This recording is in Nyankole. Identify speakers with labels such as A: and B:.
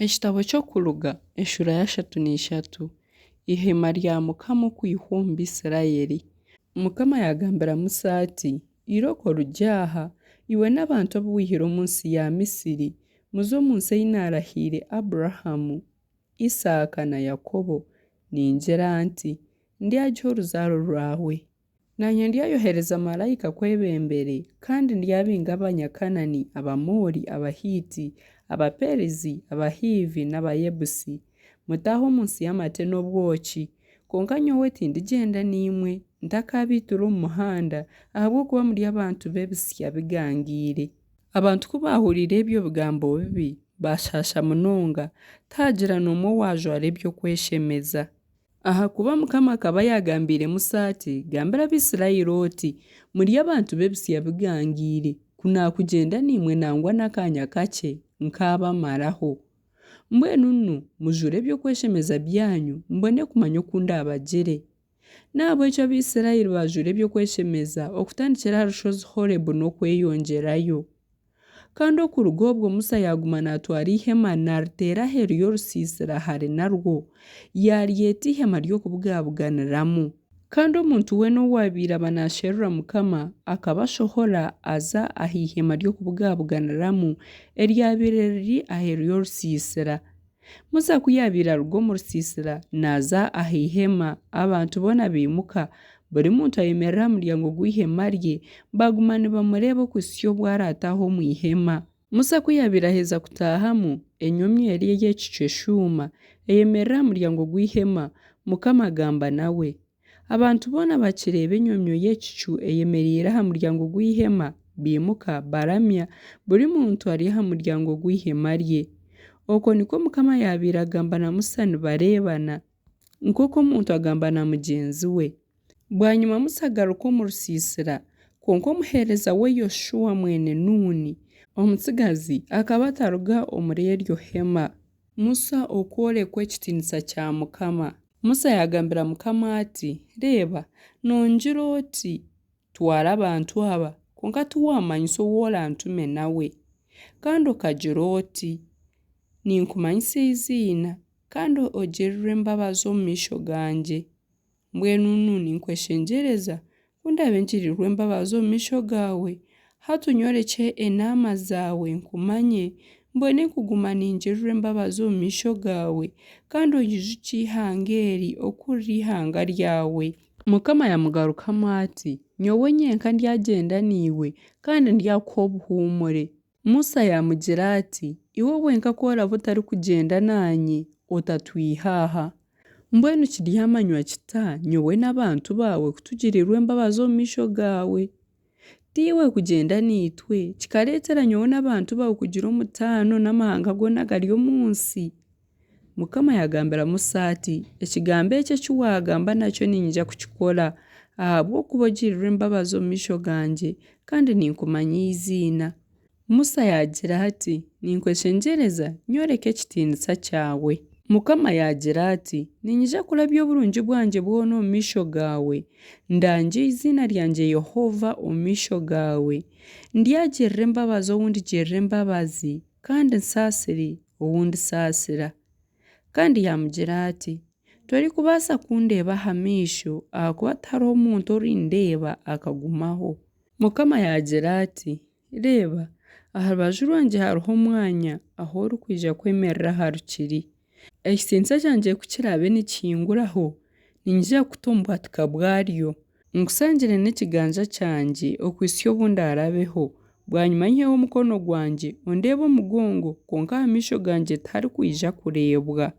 A: Ekitabo ky'Okuruga eshuura y'ashatu na ishatu. Eihema rya Mukama okwihwa omu Baisiraeli. Mukama yaagambira Musa ati, Irooko orugye aha, iwe n'abantu abu waihire omu nsi ya Misiri, muze omu nsi ei naarahiire Aburahamu, Isaaka na Yakobo, ningira nti, Ndyagiha oruzaaro rwawe. Naanye ndyayohereza maraika akwebembere, kandi ndyabinga Abanyakanaani, Abaamori, Abahiiti, Abaperizi, Abahiivi n'Abayebusi, mutaahe omu nsi y'amate n'obwoki. Kwonka nyowe tindigyenda naimwe, ntakaabaitira omu muhanda, ahabw'okuba muri abantu b'ebitsya bigangaire. Abantu ku baahuriire ebyo bigambo bibi, baashaasha munonga, tihaagira n'omwe owaajwara eby'okweshemeza. Ahakuba Mukama akaba yaagambiire Musa ati, Gambira Abaisiraeli oti, Muri abantu b'ebitsya bigangaire, ku naakugyenda naimwe nangwa n'akaanya kakye, nkaabamaraho. Mbwenu nu, mujuure eby'okweshemeza byanyu, mbone kumanya oku ndaabagire. N'ahabw'ekyo Abaisiraeli baajuura eby'okweshemeza, okutandikira aha rushozi Horebu n'okweyongyerayo. Kandi okuruga obwo Musa yaaguma naatwara eihema naariteera aheeru y'orusiisira hare narwo, yaaryeta eihema ry'okubugabuganiramu. Kandi omuntu weena owaabaire aba naasherura Mukama, akaba ashohora aza aha ihema ry'okubugabuganiramu, eryabaire riri aheeru y'orusiisira. Musa ku yaabaire aruga omu rusiisira naaza aha ihema, abantu boona baimuka, buri muntu ayemerera aha muryango gw'eihema rye, baguma nibamureeba okuhitsya obu araataahe omu ihema. Musa ku yaabaire aheza kutaahamu, enyomyo eri ey'ekicu eshuuma, eyemerera aha muryango gw'eihema, Mukama agamba nawe. Abantu boona bakireeba enyomyo y'ekicu eyemereire aha muryango gw'eihema, baimuka, baramya, buri muntu ari aha muryango gw'eihema rye. Okwo nikwo Mukama yaabaire agamba na Musa nibareebana, nk'oku omuntu agamba na mugyenzi we. Bwanyima Musa agaruka omu rusiisira, kwonka omuheereza we Yoshua mwene Nuuni, omutsigazi, akaba ataruga omuri eryo hema. Musa okworekwa ekitiinisa kya Mukama. Musa yaagambira Mukama ati, Reeba, nongira oti, Twara abantu aba, kwonka tiwammanyisa ou orantume nawe. Kandi okagira oti, Ninkumanyisa eiziina, kandi ogirirwe embabazi omu maisho gangye. Mbwenu nu ninkweshengyereza, ku ndaabe ngirirwe embabazi omu maisho gaawe, hati onyorekye enaama zaawe nkumanye, mbone kuguma ningirirwa embabazi omu maisho gaawe, kandi oijukye eihanga eri oku riri eihanga ryawe. Mukama yaamugarukamu ati, Nyowe nyenka ndyagyenda naiwe, kandi ndyakuha obuhuumure. Musa yaamugira ati, Iwe wenka ku oraabe otarikugyenda naanye, otatwiha aha. Mbwenu kiryamanywa kita nyowe n'abantu baawe ku tugirirwe embabazi omu maisho gaawe? Tiiwe kugyenda naitwe, kikareetera nyowe n'abantu baawe kugira omutaano n'amahanga goona agari omu nsi? Mukama yaagambira Musa ati, Ekigambo eki eki waagamba nakyo niinyija kukikora, ahabw'okuba ogirirwe embabazi omu maisho gangye, kandi ninkumanya eiziina. Musa yaagira ati, Ninkweshengyereza, nyoreka ekitiinisa kyawe. Mukama yaagira ati, Niinyija kurabya oburungi bwangye bwona omu maisho gaawe, ndangye eiziina ryangye Yehova omu maisho gaawe. Ndyagirira embabazi ou ndigirira embabazi, kandi nsaasire ou ndisaasira. Kandi yaamugira ati, Torikubaasa kundeeba aha maisho, ahakuba tihariho muntu orindeeba akagumaho. Mukama yaagira ati, Reeba, aha rubaju rwangye hariho omwanya ahu orikwija kwemerera aha rukiri. Ekitiinisa kyangye ku kiraabe nikihinguraho, niinyija kukuta omu bwatika bwaryo, nkusangire n'ekiganja kyangye okuhitsya obu ndaarabeho. Bwanyima nyiheho omukono gwangye, ondeebe omugongo, kwonka aha maisho gangye tiharikwija kureebwa.